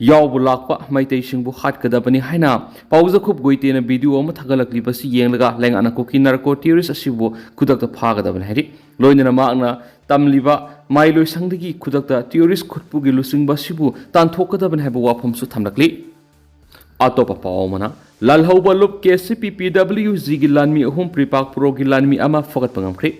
ꯌꯥꯎꯕ ꯂꯥꯛꯄ ꯃꯩꯇꯩꯁꯤꯡꯕꯨ ꯍꯥꯠꯀꯗꯕꯅꯤ ꯍꯥꯏꯅ ꯄꯥꯎꯖꯈꯨꯞ ꯒꯣꯏꯇꯦꯅ ꯚꯤꯗꯤꯑꯣ ꯑꯃ ꯊꯥꯒꯠꯂꯛꯂꯤꯕꯁꯤ ꯌꯦꯡꯂꯒ ꯂꯩꯉꯥꯛꯅ ꯀꯨꯀꯤ ꯅꯥꯔꯀꯣ ꯇꯦꯔꯣꯔꯤꯁ ꯑꯁꯤꯕꯨ ꯈꯨꯗꯛꯇ ꯐꯥꯒꯗꯕꯅꯤ ꯍꯥꯏꯔꯤ꯫ ꯂꯣꯏꯅꯅ ꯃꯍꯥꯛꯅ ꯇꯝꯂꯤꯕ ꯃꯍꯩꯂꯣꯏꯁꯪꯗꯒꯤ ꯈꯨꯗꯛꯇ ꯇꯦꯔꯣꯔꯤꯁ ꯈꯨꯠꯄꯨꯒꯤ ꯂꯨꯆꯤꯡꯕ ꯑꯁꯤꯕꯨ ꯇꯥꯟꯊꯣꯛꯀꯗꯕꯅꯤ ꯍꯥꯏꯕ ꯋꯥꯐꯝꯁꯨ ꯊꯝꯂꯛꯂꯤ꯫ ꯑꯇꯣꯞꯄ ꯄꯥꯎ ꯑꯃꯅ, ꯂꯥꯜꯍꯧꯕ ꯂꯨꯞ ꯀꯦ ꯁꯤ ꯄꯤ ꯄꯤ ꯗꯕ꯭ꯂꯤꯎ ꯖꯤꯒꯤ ꯂꯥꯟꯃꯤ ꯑꯍꯨꯝ, ꯄ꯭ꯔꯤꯄꯥꯛ ꯄ꯭ꯔꯣꯒꯤ ꯂꯥꯟꯃꯤ ꯑꯃ ꯐꯒꯠꯄ ꯉꯝꯈ꯭ꯔꯦ꯫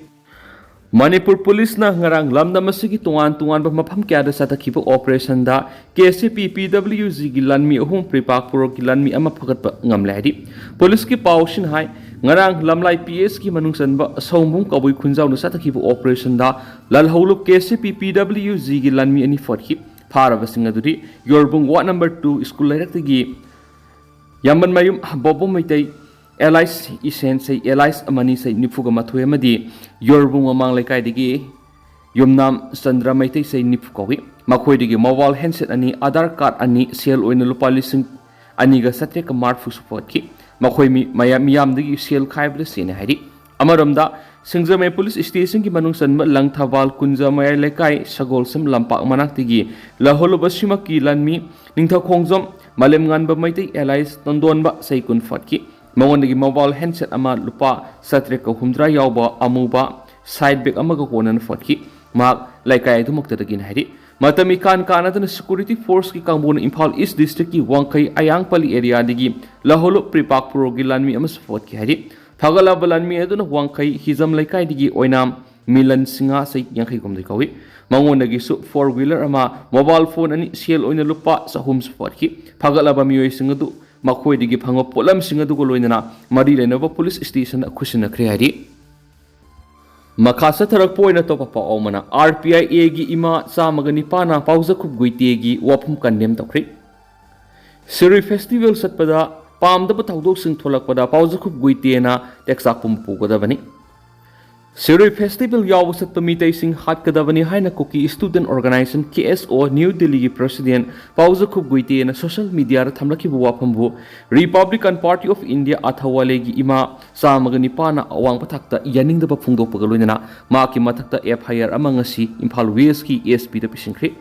ꯃꯅꯤꯄꯨꯔ ꯄꯨꯂꯤꯁꯅ ꯉꯔꯥꯡ ꯂꯝꯗꯝ ꯑꯁꯤꯒꯤ ꯇꯣꯉꯥꯟ ꯇꯣꯉꯥꯟꯕ ꯃꯐꯝ ꯀꯌꯥꯗ ꯆꯠꯊꯈꯤꯕ ꯑꯣꯄꯔꯦꯁꯟꯗ ꯀꯦ ꯁꯤ ꯄꯤ ꯄꯤ ꯗꯕ꯭ꯂꯤꯎ ꯖꯤꯒꯤ ꯂꯥꯟꯃꯤ ꯑꯍꯨꯝ, ꯄ꯭ꯔꯤꯄꯥꯛ ꯄ꯭ꯔꯣꯒꯤ ꯂꯥꯟꯃꯤ ꯑꯃ ꯐꯒꯠꯄ ꯉꯝꯂꯦ ꯍꯥꯏꯔꯤ꯫ ꯄꯨꯂꯤꯁꯀꯤ ꯄꯥꯎꯁꯤꯅ ꯍꯥꯏ, ꯉꯔꯥꯡ ꯂꯝꯂꯥꯏ ꯄꯤ ꯑꯦꯁꯀꯤ ꯃꯅꯨꯡ ꯆꯟꯕ ꯑꯁꯧꯕꯨꯡ ꯀꯕꯨꯏ ꯈꯨꯟꯖꯥꯎꯅ ꯆꯠꯊꯈꯤꯕ ꯑꯣꯄꯔꯦꯁꯟꯗ ꯂꯥꯜꯍꯧꯂꯨꯞ ꯀꯦ ꯁꯤ ꯄꯤ ꯄꯤ ꯗꯕ꯭ꯂꯤꯎ ꯖꯤꯒꯤ ꯂꯥꯟꯃꯤ ꯑꯅꯤ ꯐꯒꯠꯈꯤ꯫ ꯐꯥꯔꯕꯁꯤꯡ ꯑꯗꯨꯗꯤ ꯌꯣꯔꯕꯨꯡ ꯋꯥꯔꯗ ꯅꯝꯕꯔ ꯇꯨ ꯁ꯭ꯀꯨꯜ ꯂꯩꯔꯛꯇꯒꯤ ꯌꯥꯝꯕꯟꯃꯌꯨꯝ ꯕꯣꯕꯣ ꯃꯩꯇꯩ, ꯑꯦꯂꯥꯏꯁ ꯏꯁꯦꯟꯁꯩ, ꯑꯦꯂꯥꯏꯁ ꯑꯃꯅꯤ ꯁꯩ ꯅꯤꯐꯨꯒ ꯃꯥꯊꯣꯏ ꯑꯃꯗꯤ ꯌꯣꯔꯕꯨꯡ ꯃꯃꯥꯡ ꯂꯩꯀꯥꯏꯗꯒꯤ ꯌꯨꯝꯅꯥꯝ ꯆꯟꯗ꯭ꯔ ꯃꯩꯇꯩ, ꯆꯍꯤ ꯅꯤꯐꯨ ꯀꯧꯏ꯫ ꯃꯈꯣꯏꯗꯒꯤ mobile handset ꯑꯅꯤ, ꯑꯥꯙꯥꯔ ꯀꯥꯔꯗ ꯑꯅꯤ, ꯁꯦꯜ ꯑꯣꯏꯅ ꯂꯨꯄꯥ ꯂꯤꯁꯤꯡ ꯑꯅꯤꯒ ꯆꯥꯇ꯭ꯔꯦꯠꯀ ꯃꯔꯤꯐꯨꯁꯨ ꯐꯒꯠꯈꯤ꯫ ꯃꯈꯣꯏ ꯃꯤ-, ꯃꯌꯥꯝ-, ꯃꯤꯌꯥꯝꯗꯒꯤ ꯁꯦꯜ ꯈꯥꯏꯕꯗ ꯆꯦꯟꯅꯩ ꯍꯥꯏꯔꯤ꯫ ꯑꯃꯔꯣꯝꯗ, ꯁꯤꯡꯖꯃꯩ ꯄꯨꯂꯤꯁ ꯁ꯭ꯇꯦꯁꯟꯒꯤ ꯃꯅꯨꯡ ꯆꯟꯕ ꯂꯪꯊꯕꯥꯜ ꯀꯨꯟꯖ ꯃꯌꯥꯏ ꯂꯩꯀꯥꯏ ꯁꯒꯣꯜꯁꯝ ꯂꯝꯄꯥꯛ ꯃꯅꯥꯛꯇꯒꯤ ꯂꯧꯍꯜꯂꯨꯕꯁꯤꯃꯛꯀꯤ ꯂꯥꯟꯃꯤ ꯅꯤꯡꯊꯧꯈꯣꯡꯖꯝ ꯃꯥꯂꯦꯝꯉꯥꯟꯕ ꯃꯩꯇꯩ alias ꯇꯣꯟꯗꯣꯟꯕ, ꯆꯍꯤ ꯀꯨꯟ ꯐꯒꯠꯈꯤ꯫ ꯃꯉꯣꯟꯗꯒꯤ mobile handset ꯑꯃ, ꯂꯨꯄꯥ ꯆꯥꯇ꯭ꯔꯦꯠꯀ ꯍꯨꯝꯗ꯭ꯔꯥ ꯌꯥꯎꯕ ꯑꯃꯨꯕ side bag ꯑꯃꯒ ꯀꯣꯟꯅꯅ ꯐꯒꯠꯈꯤ꯫ ꯃꯍꯥꯛ ꯂꯩꯀꯥꯏ ꯑꯗꯨꯃꯛꯇꯗꯒꯤꯅꯤ ꯍꯥꯏꯔꯤ꯫ ꯃꯇꯝ ꯏꯀꯥꯟ ꯀꯥꯟꯅꯗꯅ security forceꯀꯤ ꯀꯥꯡꯕꯨꯅ ꯏꯝꯐꯥꯜ East districtꯀꯤ ꯋꯥꯡꯈꯩ ꯑꯌꯥꯡꯄꯜꯂꯤ areaꯗꯒꯤ ꯂꯍꯣꯂꯨꯞ ꯄ꯭ꯔꯤꯄꯥꯛ ꯄ꯭ꯔꯣꯒꯤ ꯂꯥꯟꯃꯤ ꯑꯃꯁꯨ ꯐꯒꯠꯈꯤ ꯍꯥꯏꯔꯤ꯫ ꯐꯒꯠꯂꯕ ꯂꯥꯟꯃꯤ ꯑꯗꯨꯅ ꯋꯥꯡꯈꯩ ꯍꯤꯖꯝ ꯂꯩꯀꯥꯏꯗꯒꯤ ꯑꯣꯏꯅꯥꯝ ꯃꯤꯂꯟ ꯁꯤꯡꯍ, ꯆꯍꯤ ꯌꯥꯡꯈꯩ ꯍꯨꯝꯗꯣꯏ ꯀꯧꯏ꯫ ꯃꯉꯣꯟꯗꯒꯤꯁꯨ four wheeler ꯑꯃ, mobile phone ꯑꯅꯤ, ꯁꯦꯜ ꯑꯣꯏꯅ ꯂꯨꯄꯥ ꯆꯍꯨꯝꯁꯨ ꯐꯒꯠꯈꯤ꯫ ꯐꯒꯠꯂꯕ ꯃꯤꯑꯣꯏꯁꯤꯡ ꯑꯗꯨ ꯃꯈꯣꯏꯗꯒꯤ ꯐꯪꯕ ꯄꯣꯠꯂꯝꯁꯤꯡ ꯑꯗꯨꯒ ꯂꯣꯏꯅꯅ ꯃꯔꯤ ꯂꯩꯅꯕ ꯄꯨꯂꯤꯁ ꯁ꯭ꯇꯦꯁꯟꯗ ꯈꯨꯠꯁꯤꯟꯅꯈ꯭ꯔꯦ ꯍꯥꯏꯔꯤ꯫ ꯃꯈꯥ ꯆꯠꯊꯔꯛꯄ ꯑꯣꯏꯅ ꯑꯇꯣꯞꯄ ꯄꯥꯎ ꯑꯃꯅ, RPIAꯒꯤ ꯏꯃꯥ ꯆꯥꯝꯃꯒ ꯅꯤꯄꯥꯟꯅ ꯄꯥꯎꯖꯈꯨꯞ ꯒꯨꯏꯇꯦꯒꯤ ꯋꯥꯐꯝ condemn ꯇꯧꯈ꯭ꯔꯦ꯫ ꯁꯤꯔꯨꯏ festival ꯆꯠꯄꯗ ꯄꯥꯝꯗꯕ ꯊꯧꯗꯣꯛꯁꯤꯡ ꯊꯣꯛꯂꯛꯄꯗ ꯄꯥꯎꯖꯈꯨꯞ ꯒꯨꯏꯇꯦꯅ ꯇꯦꯛꯆꯥꯛ ꯄꯨꯝꯕ ꯄꯨꯒꯗꯕꯅꯤ꯫ ꯁꯤꯔꯨꯏ festival ꯌꯥꯎꯕ ꯆꯠꯄ ꯃꯤꯇꯩꯁꯤꯡ ꯍꯥꯠꯀꯗꯕꯅꯤ ꯍꯥꯏꯅ ꯀꯨꯀꯤ Student Organisation, KSO, ꯅ꯭ꯌꯨ ꯗꯤꯜꯂꯤꯒꯤ president ꯄꯥꯎꯖꯈꯨꯞ ꯒꯨꯏꯇꯦꯅ social mediaꯗ ꯊꯝꯂꯛꯈꯤꯕ ꯋꯥꯐꯝꯕꯨ Republican Party of India ꯑꯊꯋꯥꯂꯦꯒꯤ ꯏꯃꯥ ꯆꯥꯝꯃꯒ ꯅꯤꯄꯥꯟꯅ ꯑꯋꯥꯡꯕ ꯊꯥꯛꯇ ꯌꯥꯅꯤꯡꯗꯕ ꯐꯣꯡꯗꯣꯛꯄꯒ ꯂꯣꯏꯅꯅ ꯃꯍꯥꯛꯀꯤ ꯃꯊꯛꯇ FIR ꯑꯃ ꯉꯁꯤ ꯏꯝꯐꯥꯜ Westꯀꯤ SPꯗ ꯄꯤꯁꯤꯟꯈ꯭ꯔꯦ꯫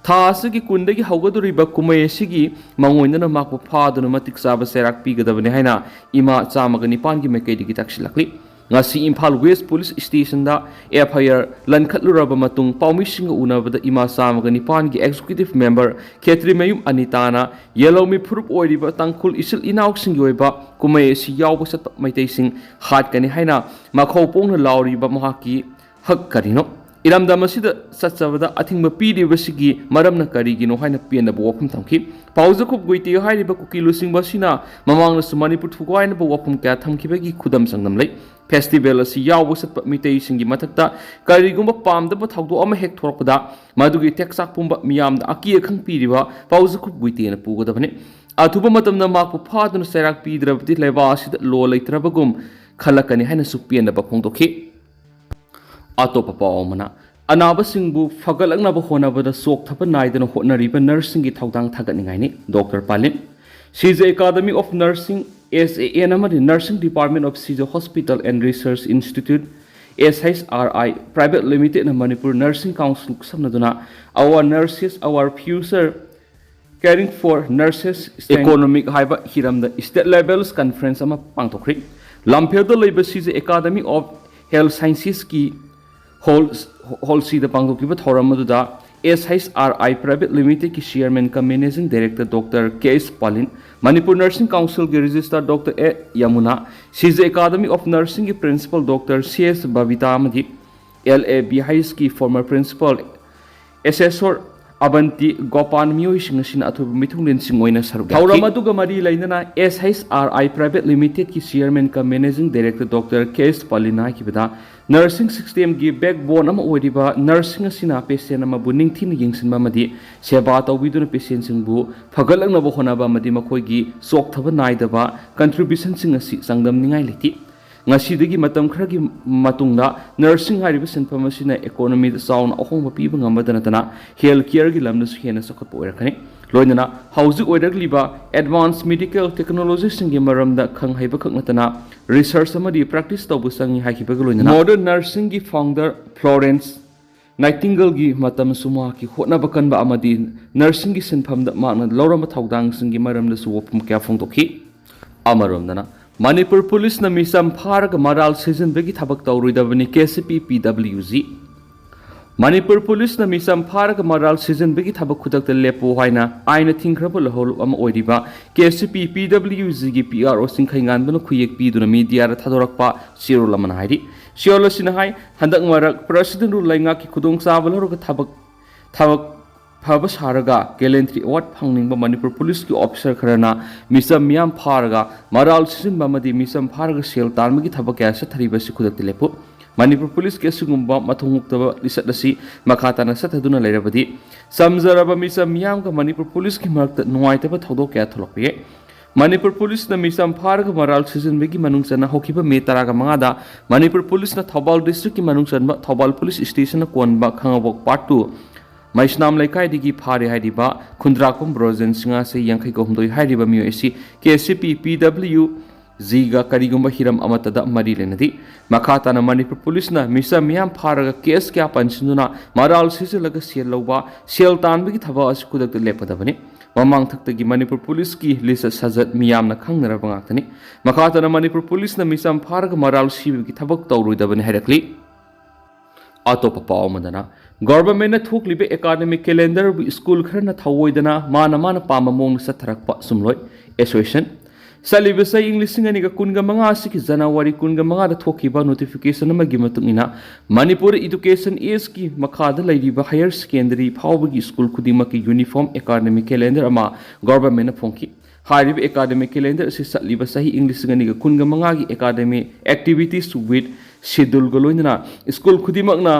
ꯊꯥ ꯑꯁꯤꯒꯤ ꯀꯨꯟꯗꯒꯤ ꯍꯧꯒꯗꯧꯔꯤꯕ ꯀꯨꯝꯍꯩ ꯑꯁꯤꯒꯤ ꯃꯥꯡꯑꯣꯏꯅꯅ ꯃꯍꯥꯛꯄꯨ ꯐꯥꯗꯨꯅ ꯃꯇꯤꯛ ꯆꯥꯕ ꯆꯩꯔꯥꯛ ꯄꯤꯒꯗꯕꯅꯤ ꯍꯥꯏꯅ ꯏꯃꯥ ꯆꯥꯝꯃꯒ ꯅꯤꯄꯥꯟꯒꯤ ꯃꯥꯏꯀꯩꯗꯒꯤ ꯇꯛꯁꯤꯜꯂꯛꯂꯤ꯫ ꯉꯁꯤ ꯏꯝꯐꯥꯜ West Police Stationꯗ FIR ꯂꯟꯈꯠꯂꯨꯔꯕ ꯃꯇꯨꯡ ꯄꯥꯎꯃꯤꯁꯤꯡꯒ ꯎꯅꯕꯗ ꯏꯃꯥ ꯆꯥꯝꯃꯒ ꯅꯤꯄꯥꯟꯒꯤ executive member ꯈꯦꯇ꯭ꯔꯤꯃꯌꯨꯝ ꯑꯅꯤꯇꯥꯅ ꯌꯦꯜꯍꯧꯃꯤ ꯐꯨꯔꯨꯞ ꯑꯣꯏꯔꯤꯕ ꯇꯥꯡꯈꯨꯜ ꯏꯆꯤꯜ ꯏꯅꯥꯎꯁꯤꯡꯒꯤ ꯑꯣꯏꯕ ꯀꯨꯝꯍꯩ ꯑꯁꯤ ꯌꯥꯎꯕ ꯆꯠꯄ ꯃꯩꯇꯩꯁꯤꯡ ꯍꯥꯠꯀꯅꯤ ꯍꯥꯏꯅ ꯃꯈꯧ ꯄꯣꯡꯅ ꯂꯥꯎꯔꯤꯕ ꯃꯍꯥꯛꯀꯤ ꯍꯛ ꯀꯔꯤꯅꯣ? ꯏꯔꯝꯗꯝ ꯑꯁꯤꯗ ꯆꯠꯆꯕꯗ ꯑꯊꯤꯡꯕ ꯄꯤꯔꯤꯕꯁꯤꯒꯤ ꯃꯔꯝꯅ ꯀꯔꯤꯒꯤꯅꯣ ꯍꯥꯏꯅ ꯄꯦꯟꯗꯕ ꯋꯥꯐꯝ ꯊꯝꯈꯤ꯫ ꯄꯥꯎꯖꯈꯨꯞ ꯒꯨꯏꯇꯦ ꯍꯥꯏꯔꯤꯕ ꯀꯨꯀꯤ ꯂꯨꯆꯤꯡꯕ ꯑꯁꯤꯅ ꯃꯃꯥꯡꯗꯁꯨ ꯃꯅꯤꯄꯨꯔ ꯊꯨꯒꯥꯏꯅꯕ ꯋꯥꯐꯝ ꯀꯌꯥ ꯊꯝꯈꯤꯕꯒꯤ ꯈꯨꯗꯝ ꯆꯥꯡꯗꯝ ꯂꯩ꯫ Festival ꯑꯁꯤ ꯌꯥꯎꯕ ꯆꯠꯄ ꯃꯤꯇꯩꯁꯤꯡꯒꯤ ꯃꯊꯛꯇ ꯀꯔꯤꯒꯨꯝꯕ ꯄꯥꯝꯗꯕ ꯊꯧꯗꯣꯛ ꯑꯃ ꯍꯦꯛ ꯊꯣꯛꯂꯛꯄꯗ ꯃꯗꯨꯒꯤ ꯇꯦꯛꯆꯥꯛ ꯄꯨꯝꯕ ꯃꯤꯌꯥꯝꯗ ꯑꯀꯤ ꯑꯈꯪ ꯄꯤꯔꯤꯕ ꯄꯥꯎꯖꯈꯨꯞ ꯒꯨꯏꯇꯦꯅ ꯄꯨꯒꯗꯕꯅꯤ꯫ ꯑꯊꯨꯕ ꯃꯇꯝꯗ ꯃꯍꯥꯛꯄꯨ ꯐꯥꯗꯨꯅ ꯆꯩꯔꯥꯛ ꯄꯤꯗ꯭ꯔꯕꯗꯤ ꯂꯩꯕꯥꯛ ꯑꯁꯤꯗ law ꯂꯩꯇ꯭ꯔꯕꯒꯨꯝ ꯈꯜꯂꯛꯀꯅꯤ ꯍꯥꯏꯅꯁꯨ ꯄꯦꯟꯗꯕ ꯐꯣꯡꯗꯣꯛꯈꯤ꯫ ꯑꯇꯣꯞꯄ ꯄꯥꯎ ꯑꯃꯅ, ꯑꯅꯥꯕꯁꯤꯡꯕꯨ ꯐꯒꯠꯂꯛꯅꯕ ꯍꯣꯠꯅꯕꯗ ꯆꯣꯛꯊꯕ ꯅꯥꯏꯗꯅ ꯍꯣꯠꯅꯔꯤꯕ ꯅꯔꯁꯁꯤꯡꯒꯤ ꯊꯧꯗꯥꯡ ꯊꯥꯒꯠꯅꯤꯡꯉꯥꯏꯅꯤ꯫ ꯗꯣꯛꯇꯔ ꯄꯥꯂꯤꯟ, ꯁꯤꯖꯦ academy of nursing, S A N, ꯑꯃꯗꯤ Nursing Department of Shija Hospital and Research Institute, S H R I Private Limitedꯅ ꯃꯅꯤꯄꯨꯔ ꯅꯔꯁꯤꯡ ꯀꯥꯎꯟꯁꯤꯜ ꯈꯨꯠꯁꯝꯅꯗꯨꯅ Our Nurses, Our Future, Caring for Nurses, Economic ꯍꯥꯏꯕ ꯍꯤꯔꯝꯗ state level conference ꯑꯃ ꯄꯥꯡꯊꯣꯛꯈ꯭ꯔꯤ꯫ ꯂꯝꯐꯦꯜꯗ ꯂꯩꯕ ꯁꯤꯖꯦ academy of health ꯁꯥꯏꯟꯁꯦꯁꯀꯤ hall, ꯍꯣꯜꯁꯤꯗ ꯄꯥꯡꯊꯣꯛꯈꯤꯕ ꯊꯧꯔꯝ ꯑꯗꯨꯗ S H R I Private Limitedꯀꯤ Chairman cum Managing Director Doctor K S ꯄꯥꯂꯤꯟ, Manipur ꯅꯔꯁꯤꯡ ꯀꯥꯎꯟꯁꯤꯜꯒꯤ Registrar Doctor A ꯌꯃꯨꯅꯥ, ꯁꯤꯖꯦ ꯑꯦꯀꯥꯗꯃꯤ ꯑꯣꯐ ꯅꯔꯁꯤꯡꯒꯤ Principal Doctor C S Babita ꯑꯃꯗꯤ L A B H's ꯀꯤ former Principal Assessor ꯑꯕꯟꯇꯤ ꯒꯣꯄꯥꯟ ꯃꯤꯑꯣꯏꯁꯤꯡ ꯑꯁꯤꯅ ꯑꯊꯣꯏꯕ ꯃꯤꯊꯨꯡꯂꯦꯟꯁꯤꯡ ꯑꯣꯏꯅ ꯁꯔꯨꯛ ꯌꯥꯈꯤ꯫ ꯊꯧꯔꯝ ꯑꯗꯨꯒ ꯃꯔꯤ ꯂꯩꯅꯅ S H R I Private Limitedꯀꯤ Chairman cum Managing Director Doctor K S ꯄꯥꯂꯤꯟꯅ ꯍꯥꯏꯈꯤꯕꯗ, nursing ꯁꯤꯁꯇꯦꯝꯒꯤ backbone ꯑꯃ ꯑꯣꯏꯔꯤꯕ ꯅꯔꯁꯁꯤꯡ ꯑꯁꯤꯅ ꯄꯦꯁꯦꯟ ꯑꯃꯕꯨ ꯅꯤꯡꯊꯤꯅ ꯌꯦꯡꯁꯤꯟꯕ ꯑꯃꯗꯤ ꯁꯦꯕꯥ ꯇꯧꯕꯤꯗꯨꯅ ꯄꯦꯁꯦꯟꯁꯤꯡꯕꯨ ꯐꯒꯠꯂꯛꯅꯕ ꯍꯣꯠꯅꯕ ꯑꯃꯗꯤ ꯃꯈꯣꯏꯒꯤ ꯆꯣꯛꯊꯕ ꯅꯥꯏꯗꯕ contributionꯁꯤꯡ ꯑꯁꯤ ꯆꯥꯡꯗꯝꯅꯤꯡꯉꯥꯏ ꯂꯩꯇꯦ꯫ ꯉꯁꯤꯗꯒꯤ ꯃꯇꯝ ꯈꯔꯒꯤ ꯃꯇꯨꯡꯗ ꯅꯔꯁꯤꯡ ꯍꯥꯏꯔꯤꯕ ꯁꯤꯟꯐꯝ ꯑꯁꯤꯅ economyꯗ ꯆꯥꯎꯅ ꯑꯍꯣꯡꯕ ꯄꯤꯕ ꯉꯝꯕꯗ ꯅꯠꯇꯅ health careꯒꯤ ꯂꯝꯗꯁꯨ ꯍꯦꯟꯅ ꯆꯥꯎꯈꯠꯄ ꯑꯣꯏꯔꯛꯀꯅꯤ꯫ ꯂꯣꯏꯅꯅ ꯍꯧꯖꯤꯛ ꯑꯣꯏꯔꯛꯂꯤꯕ advanced medical technologyꯁꯤꯡꯒꯤ ꯃꯔꯝꯗ ꯈꯪ ꯍꯩꯕ ꯈꯛ ꯅꯠꯇꯅ research ꯑꯃꯗꯤ practice ꯇꯧꯕ ꯆꯪꯏ ꯍꯥꯏꯈꯤꯕꯒ ꯂꯣꯏꯅꯅ Modern Nursingꯒꯤ founder Florence Nightingaleꯒꯤ ꯃꯇꯝꯁꯨ ꯃꯍꯥꯛꯀꯤ ꯍꯣꯠꯅꯕ ꯀꯟꯕ ꯑꯃꯗꯤ ꯅꯔꯁꯤꯡꯒꯤ ꯁꯤꯟꯐꯝꯗ ꯃꯍꯥꯛꯅ ꯂꯧꯔꯝꯕ ꯊꯧꯗꯥꯡꯁꯤꯡꯒꯤ ꯃꯔꯝꯗꯁꯨ ꯋꯥꯐꯝ ꯀꯌꯥ ꯐꯣꯡꯗꯣꯛꯈꯤ꯫ ꯑꯃꯔꯣꯝꯗꯅ ꯃꯅꯤꯄꯨꯔ ꯄꯨꯂꯤꯁꯅ ꯃꯤꯆꯝ ꯐꯥꯔꯒ ꯃꯔꯥꯜ ꯁꯤꯖꯤꯟꯕꯒꯤ ꯊꯕꯛ ꯇꯧꯔꯣꯏꯗꯕꯅꯤ, K C P P W G꯫ Manipur ꯄꯨꯂꯤꯁꯅ ꯃꯤꯆꯝ ꯐꯥꯔꯒ ꯃꯔꯥꯜ ꯁꯤꯖꯤꯟꯕꯒꯤ ꯊꯕꯛ ꯈꯨꯗꯛꯇ ꯂꯦꯞꯄꯨ ꯍꯥꯏꯅ ꯑꯥꯏꯟꯅ ꯊꯤꯡꯈ꯭ꯔꯕ ꯂꯨꯍꯧꯂꯨꯞ ꯑꯃ ꯑꯣꯏꯔꯤꯕ K C P P W Gꯒꯤ P R O ꯆꯤꯡꯈꯩꯉꯥꯟꯕꯅ ꯈꯨꯌꯦꯛ ꯄꯤꯗꯨꯅ ꯃꯤꯗꯤꯌꯥꯗ ꯊꯥꯗꯣꯔꯛꯄ ꯆꯦꯔꯣꯜ ꯑꯃꯅ ꯍꯥꯏꯔꯤ꯫ ꯆꯦꯔꯣꯜ ꯑꯁꯤꯅ ꯍꯥꯏ, ꯍꯟꯗꯛ ꯃꯔꯛ ꯄ꯭ꯔꯁꯤꯗꯦꯟ ꯔꯨꯜ ꯂꯩꯉꯥꯛꯀꯤ ꯈꯨꯗꯣꯡꯆꯥꯕ ꯂꯧꯔꯒ ꯊꯕꯛ, ꯊꯕꯛ ꯐꯕ ꯁꯥꯔꯒ gallantry award ꯐꯪꯅꯤꯡꯕ ꯃꯅꯤꯄꯨꯔ ꯄꯨꯂꯤꯁꯀꯤ ꯑꯣꯐꯤꯁꯥꯔ ꯈꯔꯅ ꯃꯤꯆꯝ ꯃꯤꯌꯥꯝ ꯐꯥꯔꯒ ꯃꯔꯥꯜ ꯁꯤꯖꯤꯟꯕ ꯑꯃꯗꯤ ꯃꯤꯆꯝ ꯐꯥꯔꯒ ꯁꯦꯜ ꯇꯥꯟꯕꯒꯤ ꯊꯕꯛ ꯀꯌꯥ ꯆꯠꯊꯔꯤꯕ ꯑꯁꯤ ꯈꯨꯗꯛꯇ ꯂꯦꯞꯄꯨ꯫ ꯃꯅꯤꯄꯨꯔ ꯄꯨꯂꯤꯁꯀꯤ ꯑꯁꯤꯒꯨꯝꯕ ꯃꯊꯣꯡ ꯍꯨꯛꯇꯕ ꯂꯤꯆꯠ ꯑꯁꯤ ꯃꯈꯥ ꯇꯥꯅ ꯆꯠꯊꯗꯨꯅ ꯂꯩꯔꯕꯗꯤ ꯆꯝꯖꯔꯕ ꯃꯤꯆꯝ ꯃꯤꯌꯥꯝꯒ ꯃꯅꯤꯄꯨꯔ ꯄꯨꯂꯤꯁꯀꯤ ꯃꯔꯛꯇ ꯅꯨꯡꯉꯥꯏꯇꯕ ꯊꯧꯗꯣꯛ ꯀꯌꯥ ꯊꯣꯛꯂꯛꯄ ꯌꯥꯏ꯫ ꯃꯅꯤꯄꯨꯔ ꯄꯨꯂꯤꯁꯅ ꯃꯤꯆꯝ ꯐꯥꯔꯒ ꯃꯔꯥꯜ ꯁꯤꯖꯤꯟꯕꯒꯤ ꯃꯅꯨꯡ ꯆꯟꯅ ꯍꯧꯈꯤꯕ ꯃꯦ ꯇꯔꯥꯒ ꯃꯉꯥꯗ ꯃꯅꯤꯄꯨꯔ ꯄꯨꯂꯤꯁꯅ ꯊꯧꯕꯥꯜ ꯗꯤꯁꯇ꯭ꯔꯤꯛꯀꯤ ꯃꯅꯨꯡ ꯆꯟꯕ ꯊꯧꯕꯥꯜ ꯄꯨꯂꯤꯁ ꯁ꯭ꯇꯦꯁꯟꯅ ꯀꯣꯟꯕ ꯈꯥꯉꯕꯣꯛ ꯄꯥꯔꯠ ꯇꯨ ꯃꯩꯁꯅꯥꯝ ꯂꯩꯀꯥꯏꯗꯒꯤ ꯐꯥꯔꯦ ꯍꯥꯏꯔꯤꯕ ꯈꯨꯟꯗ꯭ꯔꯥꯛꯄꯝ ꯕ꯭ꯔꯣꯖꯦꯟ ꯁꯤꯡꯍꯥꯁꯤ ꯌꯥꯡꯈꯩꯒ ꯍꯨꯝꯗꯣꯏ ꯍꯥꯏꯔꯤꯕ ꯃꯤꯑꯣꯏ ꯑꯁꯤ ꯀꯦ ꯁꯤ ꯄꯤ ꯄꯤ ꯗꯕ꯭ꯂꯤꯎ ꯖꯤꯒ ꯀꯔꯤꯒꯨꯝꯕ ꯍꯤꯔꯝ ꯑꯃꯠꯇꯗ ꯃꯔꯤ ꯂꯩꯅꯗꯦ꯫ ꯃꯈꯥ ꯇꯥꯅ ꯃꯅꯤꯄꯨꯔ ꯄꯨꯂꯤꯁꯅ ꯃꯤꯆꯝ ꯃꯤꯌꯥꯝ ꯐꯥꯔꯒ ꯀꯦꯁ ꯀꯌꯥ ꯄꯟꯁꯤꯟꯗꯨꯅ ꯃꯔꯥꯜ ꯁꯤꯖꯤꯜꯂꯒ ꯁꯦꯜ ꯂꯧꯕ, ꯁꯦꯜ ꯇꯥꯟꯕꯒꯤ ꯊꯕꯛ ꯑꯁꯤ ꯈꯨꯗꯛꯇ ꯂꯦꯞꯀꯗꯕꯅꯤ꯫ ꯃꯃꯥꯡꯊꯛꯇꯒꯤ ꯃꯅꯤꯄꯨꯔ ꯄꯨꯂꯤꯁꯀꯤ ꯂꯤꯆꯠ ꯁꯥꯖꯠ ꯃꯤꯌꯥꯝꯅ ꯈꯪꯅꯔꯕ ꯉꯥꯛꯇꯅꯤ꯫ ꯃꯈꯥ ꯇꯥꯅ ꯃꯅꯤꯄꯨꯔ ꯄꯨꯂꯤꯁꯅ ꯃꯤꯆꯝ ꯐꯥꯔꯒ ꯃꯔꯥꯜ ꯁꯤꯕꯒꯤ ꯊꯕꯛ ꯇꯧꯔꯣꯏꯗꯕꯅꯤ ꯍꯥꯏꯔꯛꯂꯤ꯫ ꯑꯇꯣꯞꯄ ꯄꯥꯎ ꯑꯃꯗꯅ, ꯒꯣꯚꯔꯟꯃꯦꯟꯠꯅ ꯊꯣꯛꯂꯤꯕ ꯑꯦꯀꯥꯗꯃꯤꯛ ꯀꯦꯂꯦꯟꯗꯔꯕꯨ ꯁ꯭ꯀꯨꯜ ꯈꯔꯅ ꯊꯧꯑꯣꯏꯗꯅ ꯃꯥꯅ ꯃꯥꯅ ꯄꯥꯝꯕ ꯃꯑꯣꯡꯗ ꯆꯠꯊꯔꯛꯄ ꯆꯨꯝꯂꯣꯏ꯫ ꯑꯦꯁꯣꯁꯤꯌꯦꯁꯟ꯫ ꯆꯠꯂꯤꯕ ꯆꯍꯤ ꯏꯪ ꯂꯤꯁꯤꯡ ꯑꯅꯤꯒ ꯀꯨꯟꯒ ꯃꯉꯥ ꯑꯁꯤꯒꯤ ꯖꯅꯋꯥꯔꯤ ꯀꯨꯟꯒ ꯃꯉꯥꯗ ꯊꯣꯛꯈꯤꯕ ꯅꯣꯇꯤꯐꯤꯀꯦꯁꯟ ꯑꯃꯒꯤ ꯃꯇꯨꯡ ꯏꯟꯅ, ꯃꯅꯤꯄꯨꯔ ꯏꯗꯨꯀꯦꯁꯟ ꯑꯦꯖꯀꯤ ꯃꯈꯥꯗ ꯂꯩꯔꯤꯕ ꯍꯥꯌꯔ ꯁꯦꯀꯦꯟꯗꯔꯤ ꯐꯥꯎꯕꯒꯤ ꯁ꯭ꯀꯨꯜ ꯈꯨꯗꯤꯡꯃꯛꯀꯤ ꯌꯨꯅꯤꯐꯣꯔꯝ ꯑꯦꯀꯥꯗꯃꯤꯛ ꯀꯦꯂꯦꯟꯗꯔ ꯑꯃ ꯒꯣꯚꯔꯟꯃꯦꯟꯠꯅ ꯐꯣꯡꯈꯤ꯫ ꯍꯥꯏꯔꯤꯕ ꯑꯦꯀꯥꯗꯃꯤꯛ ꯀꯦꯂꯦꯟꯗꯔ ꯑꯁꯤ ꯆꯠꯂꯤꯕ ꯆꯍꯤ ꯏꯪ ꯂꯤꯁꯤꯡ ꯑꯅꯤꯒ ꯀꯨꯟꯒ ꯃꯉꯥꯒꯤ ꯑꯦꯀꯥꯗꯃꯤꯛ ꯑꯦꯛꯇꯤꯚꯤꯇꯤꯁ ꯋꯤꯠ ꯁꯦꯗ꯭ꯌꯨꯜꯒ ꯂꯣꯏꯅꯅ ꯁ꯭ꯀꯨꯜ ꯈꯨꯗꯤꯡꯃꯛꯅ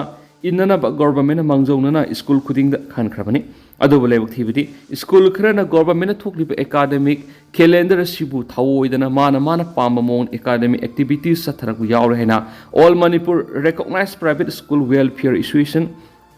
ꯏꯟꯅꯅꯕ ꯒꯣꯚꯔꯟꯃꯦꯟꯠꯅ ꯃꯥꯡꯖꯧꯅꯅ ꯁ꯭ꯀꯨꯜ ꯈꯨꯗꯤꯡꯗ ꯈꯟꯈ꯭ꯔꯕꯅꯤ꯫ ꯑꯗꯨꯕꯨ ꯂꯥꯏꯕꯛ ꯊꯤꯕꯗꯤ, ꯁ꯭ꯀꯨꯜ ꯈꯔꯅ ꯒꯣꯚꯔꯟꯃꯦꯟꯠꯅ ꯊꯣꯛꯂꯤꯕ ꯑꯦꯀꯥꯗꯃꯤꯛ ꯀꯦꯂꯦꯟꯗꯔ ꯑꯁꯤꯕꯨ ꯊꯧꯑꯣꯏꯗꯅ ꯃꯥꯅ ꯃꯥꯅ ꯄꯥꯝꯕ ꯃꯑꯣꯡꯗ ꯑꯦꯀꯥꯗꯃꯤꯛ ꯑꯦꯛꯇꯤꯚꯤꯇꯤꯁ ꯆꯠꯊꯔꯛꯄ ꯌꯥꯎꯔꯦ ꯍꯥꯏꯅ all Manipur recognized private school welfare association,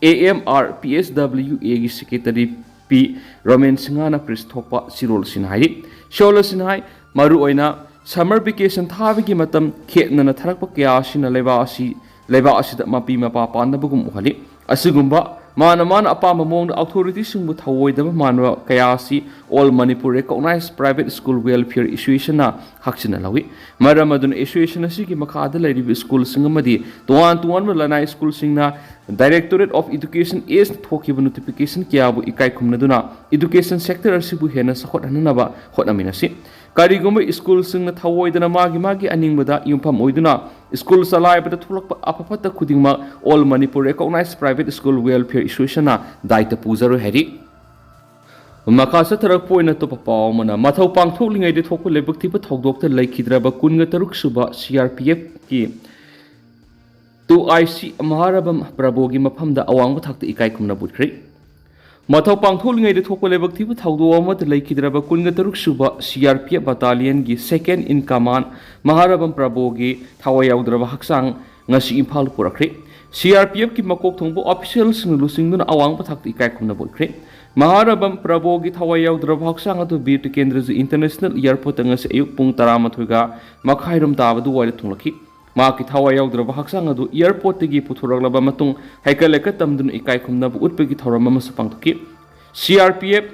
A M R P S W ꯑꯦꯒꯤ ꯁꯦꯀ꯭ꯔꯦꯇꯔꯤ ꯄꯤ ꯔꯣꯃꯦꯟ ꯁꯤꯡꯍꯅ ꯄ꯭ꯔꯦꯁ ꯊꯣꯛꯄ ꯆꯦꯔꯣꯜ ꯑꯁꯤꯅ ꯍꯥꯏꯔꯤ꯫ ꯆꯦꯔꯣꯜ ꯑꯁꯤꯅ ꯍꯥꯏ, ꯃꯔꯨꯑꯣꯏꯅ ꯁꯝꯃꯔ ꯚꯦꯀꯦꯁꯟ ꯊꯥꯕꯒꯤ ꯃꯇꯝ ꯈꯦꯠꯅꯅ ꯊꯥꯔꯛꯄ ꯀꯌꯥ ꯑꯁꯤꯅ ꯂꯩꯕꯥꯛ ꯑꯁꯤ, ꯂꯩꯕꯥꯛ ꯑꯁꯤꯗ ꯃꯄꯤ ꯃꯄꯥ ꯄꯥꯟꯗꯕꯒꯨꯝ ꯎꯍꯜꯂꯤ꯫ ꯑꯁꯤꯒꯨꯝꯕ ꯃꯥꯅ ꯃꯥꯅ ꯑꯄꯥꯝꯕ ꯃꯑꯣꯡꯗ ꯑꯣꯊꯣꯔꯤꯇꯤꯁꯤꯡꯕꯨ ꯊꯧꯑꯣꯏꯗꯕ ꯃꯥꯟꯕ ꯀꯌꯥ ꯑꯁꯤ all Manipur recognized private school welfare ꯑꯦꯁꯣꯁꯤꯌꯦꯁꯟꯅ ꯍꯛꯆꯤꯟꯅ ꯂꯧꯏ꯫ ꯃꯔꯝ ꯑꯗꯨꯅ ꯑꯦꯁꯣꯁꯤꯌꯦꯁꯟ ꯑꯁꯤꯒꯤ ꯃꯈꯥꯗ ꯂꯩꯔꯤꯕ ꯁ꯭ꯀꯨꯜꯁꯤꯡ ꯑꯃꯗꯤ ꯇꯣꯉꯥꯟ ꯇꯣꯉꯥꯟꯕ ꯂꯅꯥꯏ ꯁ꯭ꯀꯨꯜꯁꯤꯡꯅ ꯗꯥꯏꯔꯦꯛꯇꯣꯔꯦꯠ ꯑꯣꯐ ꯏꯗꯨꯀꯦꯁꯟ ꯑꯦꯖꯅ ꯊꯣꯛꯈꯤꯕ ꯅꯣꯇꯤꯐꯤꯀꯦꯁꯟ ꯀꯌꯥꯕꯨ ꯏꯀꯥꯏ ꯈꯨꯝꯅꯗꯨꯅ ꯏꯗꯨꯀꯦꯁꯟ ꯁꯦꯛꯇꯔ ꯑꯁꯤꯕꯨ ꯍꯦꯟꯅ ꯆꯥꯎꯈꯠꯍꯟꯅꯅꯕ ꯍꯣꯠꯅꯃꯤꯟꯅꯁꯤ꯫ ꯀꯔꯤꯒꯨꯝꯕ ꯁ꯭ꯀꯨꯜꯁꯤꯡꯅ ꯊꯧꯑꯣꯏꯗꯅ ꯃꯥꯒꯤ ꯃꯥꯒꯤ ꯑꯅꯤꯡꯕꯗ ꯌꯨꯝꯐꯝ ꯑꯣꯏꯗꯨꯅ ꯁ꯭ꯀꯨꯜ ꯆꯂꯥꯏꯕꯗ ꯊꯣꯛꯂꯛꯄ ꯑꯐ ꯐꯠꯇ ꯈꯨꯗꯤꯡꯃꯛ all Manipur recognized private school welfare ꯑꯦꯁꯣꯁꯤꯌꯦꯁꯟꯅ ꯗꯥꯏꯇ ꯄꯨꯖꯔꯣꯏ ꯍꯥꯏꯔꯤ꯫ ꯃꯈꯥ ꯆꯠꯊꯔꯛꯄ ꯑꯣꯏꯅ ꯑꯇꯣꯞꯄ ꯄꯥꯎ ꯑꯃꯅ, ꯃꯊꯧ ꯄꯥꯡꯊꯣꯛꯂꯤꯉꯩꯗ ꯊꯣꯛꯄ ꯂꯥꯏꯕꯛ ꯊꯤꯕ ꯊꯧꯗꯣꯛꯇ ꯂꯩꯈꯤꯗ꯭ꯔꯕ ꯀꯨꯟꯒ ꯇꯔꯨꯛ ꯁꯨꯕ C R P ꯑꯦꯐꯀꯤ two I C ꯃꯍꯥꯔꯥꯕꯝ ꯄ꯭ꯔꯚꯨꯒꯤ ꯃꯐꯝꯗ ꯑꯋꯥꯡꯕ ꯊꯥꯛꯇ ꯏꯀꯥꯏ ꯈꯨꯝꯅꯕ ꯎꯠꯈ꯭ꯔꯦ꯫ ꯃꯊꯧ ꯄꯥꯡꯊꯣꯛꯂꯤꯉꯩꯗ ꯊꯣꯛꯄ ꯂꯥꯏꯕꯛ ꯊꯤꯕ ꯊꯧꯗꯣꯛ ꯑꯃꯗ ꯂꯩꯈꯤꯗ꯭ꯔꯕ ꯀꯨꯟꯒ ꯇꯔꯨꯛ ꯁꯨꯕ C R P F battalionꯒꯤ second in command ꯃꯍꯥꯔꯥꯕꯝ ꯄ꯭ꯔꯕꯣꯒꯤ ꯊꯋꯥꯏ ꯌꯥꯎꯗ꯭ꯔꯕ ꯍꯛꯆꯥꯡ ꯉꯁꯤ ꯏꯝꯐꯥꯜ ꯄꯨꯔꯛꯈ꯭ꯔꯦ꯫ C R P Fꯀꯤ ꯃꯀꯣꯛ ꯊꯣꯡꯕ officialꯁꯤꯡꯅ ꯂꯨꯆꯤꯡꯗꯨꯅ ꯑꯋꯥꯡꯕ ꯊꯥꯛꯇ ꯏꯀꯥꯏ ꯈꯨꯝꯅꯕ ꯎꯠꯈ꯭ꯔꯦ꯫ ꯃꯍꯥꯔꯥꯕꯝ ꯄ꯭ꯔꯕꯣꯒꯤ ꯊꯋꯥꯏ ꯌꯥꯎꯗ꯭ꯔꯕ ꯍꯛꯆꯥꯡ ꯑꯗꯨ ꯕꯤꯔ ꯇꯤꯀꯦꯟꯗ꯭ꯔꯖꯤ International Airportꯇ ꯉꯁꯤ ꯑꯌꯨꯛ ꯄꯨꯡ ꯇꯔꯥꯃꯥꯊꯣꯏꯒ ꯃꯈꯥꯏꯔꯣꯝ ꯇꯥꯕ ꯑꯗꯨꯋꯥꯏꯗ ꯊꯨꯡꯂꯛꯈꯤ꯫ ꯃꯍꯥꯛꯀꯤ ꯊꯋꯥꯏ ꯌꯥꯎꯗ꯭ꯔꯕ ꯍꯛꯆꯥꯡ ꯑꯗꯨ airportꯇꯒꯤ ꯄꯨꯊꯣꯔꯛꯂꯕ ꯃꯇꯨꯡ ꯍꯩꯀꯠ ꯂꯩꯀꯠ ꯇꯝꯗꯨꯅ ꯏꯀꯥꯏ ꯈꯨꯝꯅꯕ ꯎꯠꯄꯒꯤ ꯊꯧꯔꯝ ꯑꯃꯁꯨ ꯄꯥꯡꯊꯣꯛꯈꯤ꯫ C R P F,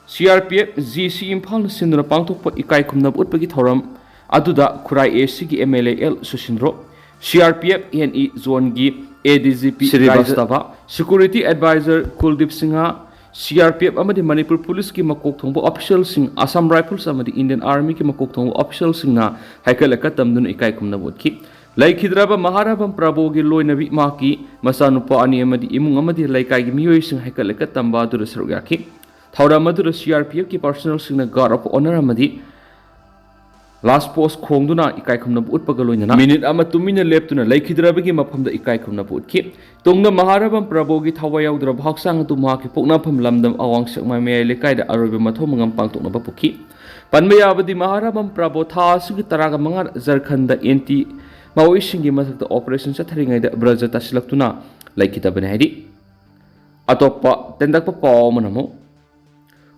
C R P F G C ꯏꯝꯐꯥꯜꯅ ꯁꯤꯟꯗꯨꯅ ꯄꯥꯡꯊꯣꯛꯄ ꯏꯀꯥꯏ ꯈꯨꯝꯅꯕ ꯎꯠꯄꯒꯤ ꯊꯧꯔꯝ ꯑꯗꯨꯗ ꯈꯨꯔꯥꯏ A Cꯒꯤ M L A L ꯁꯨꯁꯤꯟꯗ꯭ꯔꯣ, C R P F N E zoneꯒꯤ A D G P ꯁ꯭ꯔꯤꯕꯥꯁꯇꯚ, security advisor ꯀꯨꯜꯗꯤꯞ Singh, C R P F ꯑꯃꯗꯤ ꯃꯅꯤꯄꯨꯔ ꯄꯨꯂꯤꯁꯀꯤ ꯃꯀꯣꯛ ꯊꯣꯡꯕ officialꯁꯤꯡ, Assam Rifles ꯑꯃꯗꯤ Indian Armyꯒꯤ ꯃꯀꯣꯛ ꯊꯣꯡꯕ officialꯁꯤꯡꯅ ꯍꯩꯀꯠ ꯂꯩꯀꯠ ꯇꯝꯗꯨꯅ ꯏꯀꯥꯏ ꯈꯨꯝꯅꯕ ꯎꯠꯈꯤ꯫ ꯂꯩꯈꯤꯗ꯭ꯔꯕ ꯃꯍꯥꯔꯥꯕꯝ ꯄ꯭ꯔꯕꯣꯒꯤ ꯂꯣꯏꯅꯕꯤ, ꯃꯍꯥꯛꯀꯤ ꯃꯆꯥꯅꯨꯄꯥ ꯑꯅꯤ ꯑꯃꯗꯤ ꯏꯃꯨꯡ ꯑꯃꯗꯤ ꯂꯩꯀꯥꯏꯒꯤ ꯃꯤꯑꯣꯏꯁꯤꯡ ꯍꯩꯀꯠ ꯂꯩꯀꯠ ꯇꯝꯕ ꯑꯗꯨꯗ ꯁꯔꯨꯛ ꯌꯥꯈꯤ꯫ ꯊꯧꯔꯝ ꯑꯗꯨꯗ C R P Fꯀꯤ personnelꯁꯤꯡꯅ guard of honour ꯑꯃꯗꯤ last post ꯈꯣꯡꯗꯨꯅ ꯏꯀꯥꯏ ꯈꯨꯝꯅꯕ ꯎꯠꯄꯒ ꯂꯣꯏꯅꯅ minute ꯑꯃ ꯇꯨꯃꯤꯟꯅ ꯂꯦꯞꯇꯨꯅ ꯂꯩꯈꯤꯗ꯭ꯔꯕꯒꯤ ꯃꯐꯝꯗ ꯏꯀꯥꯏ ꯈꯨꯝꯅꯕ ꯎꯠꯈꯤ꯫ ꯇꯨꯡꯗ ꯃꯍꯥꯔꯥꯕꯝ ꯄ꯭ꯔꯕꯣꯒꯤ ꯊꯋꯥꯏ ꯌꯥꯎꯗ꯭ꯔꯕ ꯍꯛꯆꯥꯡ ꯑꯗꯨ ꯃꯍꯥꯛꯀꯤ ꯄꯣꯛꯅꯐꯝ ꯂꯝꯗꯝ ꯑꯋꯥꯡ ꯁꯦꯛꯃꯥꯏ ꯃꯌꯥꯏ ꯂꯩꯀꯥꯏꯗ ꯑꯔꯣꯏꯕ ꯃꯊꯧ ꯃꯉꯝ ꯄꯥꯡꯊꯣꯛꯅꯕ ꯄꯨꯈꯤ꯫ ꯄꯟꯕ ꯌꯥꯕꯗꯤ, ꯃꯍꯥꯔꯥꯕꯝ ꯄ꯭ꯔꯕꯣ ꯊꯥ ꯑꯁꯤꯒꯤ ꯇꯔꯥꯒ ꯃꯉꯥ ꯖꯔꯈꯟꯗ ꯑꯦꯟꯇꯤ ꯃꯥꯑꯣꯏꯁꯤꯡꯒꯤ ꯃꯊꯛꯇ operation ꯆꯠꯊꯔꯤꯉꯩꯗ ꯕ꯭ꯔꯖ ꯇꯥꯁꯤꯜꯂꯛꯇꯨꯅ ꯂꯩꯈꯤꯗꯕꯅꯤ ꯍꯥꯏꯔꯤ꯫ ꯑꯇꯣꯞꯄ ꯇꯦꯟꯗꯛꯄ ꯄꯥꯎ ꯑꯃꯅ ꯑꯃꯨꯛ,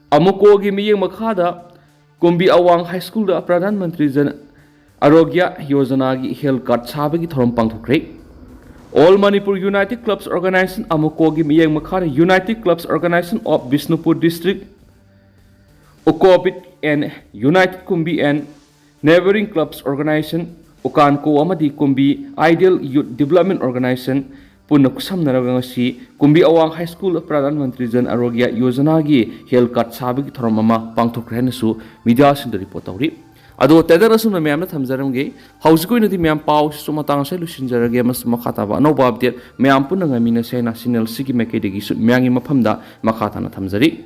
ꯑꯃꯨꯀꯣꯒꯤ ꯃꯤꯠꯌꯦꯡ ꯃꯈꯥꯗ ꯀꯨꯝꯕꯤ ꯑꯋꯥꯡ ꯍꯥꯏ ꯁ꯭ꯀꯨꯜꯗ ꯄ꯭ꯔꯙꯥꯟ ꯃꯟꯇ꯭ꯔꯤ ꯖꯟ ꯑꯔꯣꯒ꯭ꯌ ꯌꯣꯖꯅꯥꯒꯤ health card ꯁꯥꯕꯒꯤ ꯊꯧꯔꯝ ꯄꯥꯡꯊꯣꯛꯈ꯭ꯔꯦ꯫ All Manipur United Clubs Organization, ꯑꯃꯨꯀꯣꯒꯤ ꯃꯤꯠꯌꯦꯡ ꯃꯈꯥꯗ United Clubs Organization of Bishnupur District, UCOBID and United Kumbi and Neighboring Clubs Organization, UCANCO ꯑꯃꯗꯤ ꯀꯨꯝꯕꯤ Ideal Youth Development Organization ꯄꯨꯟꯅ ꯈꯨꯠꯁꯝꯅꯔꯒ ꯉꯁꯤ ꯀꯨꯝꯕꯤ ꯑꯋꯥꯡ ꯍꯥꯏ ꯁ꯭ꯀꯨꯜ ꯄ꯭ꯔꯙꯥꯟ ꯃꯟꯇ꯭ꯔꯤ ꯖꯟ ꯑꯔꯣꯒ꯭ꯌ ꯌꯣꯖꯅꯥꯒꯤ health card ꯁꯥꯕꯒꯤ ꯊꯧꯔꯝ ꯑꯃ ꯄꯥꯡꯊꯣꯛꯈ꯭ꯔꯦ ꯍꯥꯏꯅꯁꯨ mediaꯁꯤꯡꯗ report ꯇꯧꯔꯤ꯫ ꯑꯗꯣ ꯇꯦꯟꯗꯛ ꯑꯁꯨꯝꯅ ꯃꯌꯥꯝꯗ ꯊꯝꯖꯔꯝꯒꯦ꯫ ꯍꯧꯖꯤꯛꯀꯤ ꯑꯣꯏꯅꯗꯤ ꯃꯌꯥꯝ ꯄꯥꯎꯁꯤꯁꯨ ꯃꯇꯥꯡ ꯑꯁꯤꯗ ꯂꯣꯏꯁꯤꯟꯖꯔꯒꯦ, ꯑꯃꯁꯨꯡ ꯃꯈꯥ ꯇꯥꯕ ꯑꯅꯧꯕ update ꯃꯌꯥꯝ ꯄꯨꯟꯅ ꯉꯥꯏꯃꯤꯟꯅꯁꯦ ꯍꯥꯏꯅ channelꯁꯤꯒꯤ ꯃꯥꯏꯀꯩꯗꯒꯤꯁꯨ ꯃꯌꯥꯝꯒꯤ ꯃꯐꯝꯗ ꯃꯈꯥ ꯇꯥꯅ ꯊꯝꯖꯔꯤ꯫